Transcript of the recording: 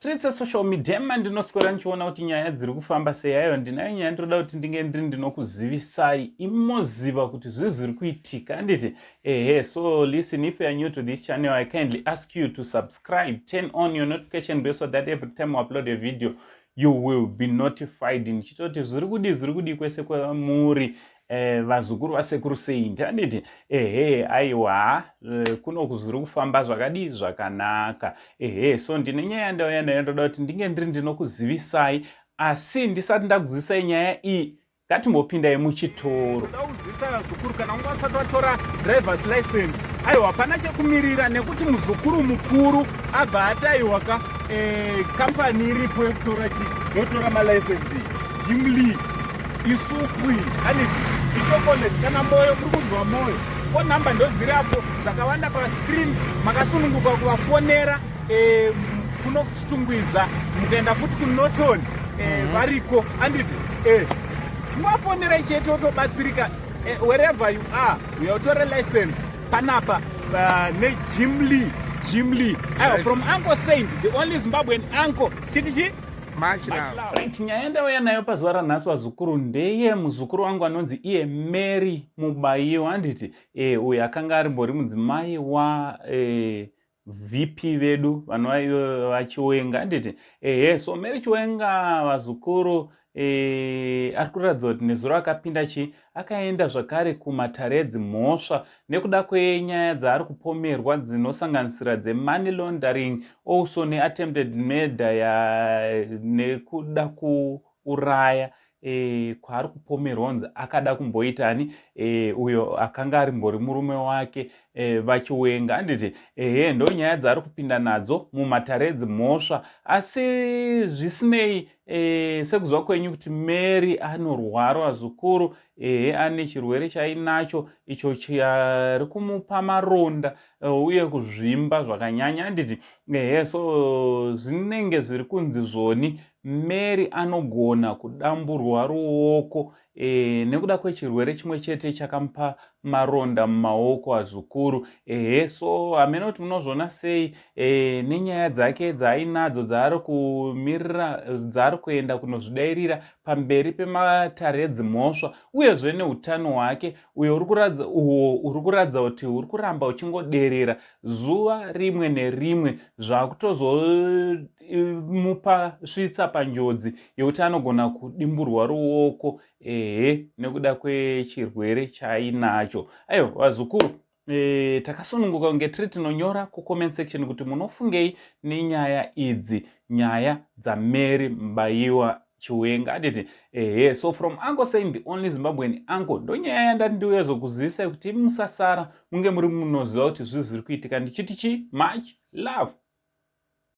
Streets esocial media mandinoswera ndichiona kuti nyaya dziri kufamba sei. Aiwa, ndinayo nyaya ndinoda kuti ndinge ndiri ndinokuzivisai, imoziva kuti zvii zviri kuitika, handiti? Ehe, so listen, if you are new to this channel, I kindly ask you to subscribe, turn on your notification bell so that every time we upload a video you will be notified. Ndichitoti zviri kudii, zviri kudii kwese kwamuri, vazukuru vasekuru Saint, handiti? Ehe, aiwa, kunoku zviri kufamba zvakadii? Zvakanaka. Ehe, so ndine nyaya yandauya nayo, ndoda kuti ndinge ndiri ndinokuzivisai. Asi ndisati ndakuzivisai nyaya iyi, ngatimbopindai muchitoro. Toda kuzivisa vazukuru, kana unga usati watora drivers license, aiwa, hapana chekumirira, nekuti muzukuru mukuru abva ati aiwa ka, kampani iripo yekutora chi yotora malicense, Jimly isupwi, handiti? Ichocolate kana moyo, muri kunzwa moyo. Phone number ndodziri apo dzakawanda pascreen, makasununguka kuvafonera. Kuno kuChitungwiza, mukaenda futi kuNorton, variko, handiti? Chingovafonerai chete, wotobatsirika. Wherever you are, uya utore license panapa neJimly. Jimly, aiwa, from Uncle Saint, the only Zimbabwean uncle. Chiti chi? Much love. Right, nyaya yandauya nayo pazuva ranhasi, vazukuru, ndeye muzukuru wangu anonzi iye Mary Mubayiwa, handiti? Uyu akanga arimbori mudzimai wa VP vedu vanova ivo vaChiwenga, handiti? Ehe, so Mary Chiwenga, vazukuru, ari kuratidza kuti nezuro akapinda chi akaenda zvakare kumatare edzimhosva nekuda kwenyaya dzaari kupomerwa dzinosanganisira dzemoney laundering, also neattempted murder ya nekuda kuuraya kwaari kupomerwa kunzi akada kumboitani uyo akanga ari mbori murume wake, vaChiwenga, handiti? Ehe, ndo nyaya dzaari kupinda nadzo mumatare edzimhosva. Asi zvisinei, sekuziva kwenyu kuti Mary anorwara, vazukuru. Ehe, ane chirwere chainacho icho chari kumupa maronda uye kuzvimba zvakanyanya, handiti? Ehe, so zvinenge zviri kunzi zvoni Mary anogona kudamburwa ruoko nekuda kwechirwere chimwe chete chakamupa maronda mumaoko, azukuru. Ehe, so hamene kuti munozviona sei nenyaya dzake dzaainadzo dzaari kumirira, dzaari kuenda kunozvidairira pamberi pematare edzimhosva, uyezve neutano hwake uyo uri kuratidza, uhwo uri kuratidza kuti uri kuramba uchingoderera zuva rimwe nerimwe, zvakutozomupa svitsa panjodzi yekuti anogona kudimburwa ruoko, ehe, nekuda kwechirwere chaainacho. Aiwa, vazukuru, takasununguka kunge tiri tinonyora kucomment section kuti munofungei nenyaya idzi, nyaya dzaMary Mubayiwa Chiwenga, handiti? Ehe, so from Uncle Saint, the only Zimbabwean uncle, ndo nyaya yandati ndiuyezokuzivisai kuti musasara munge muri munoziva kuti zvii zviri kuitika. Ndichiti chi much love.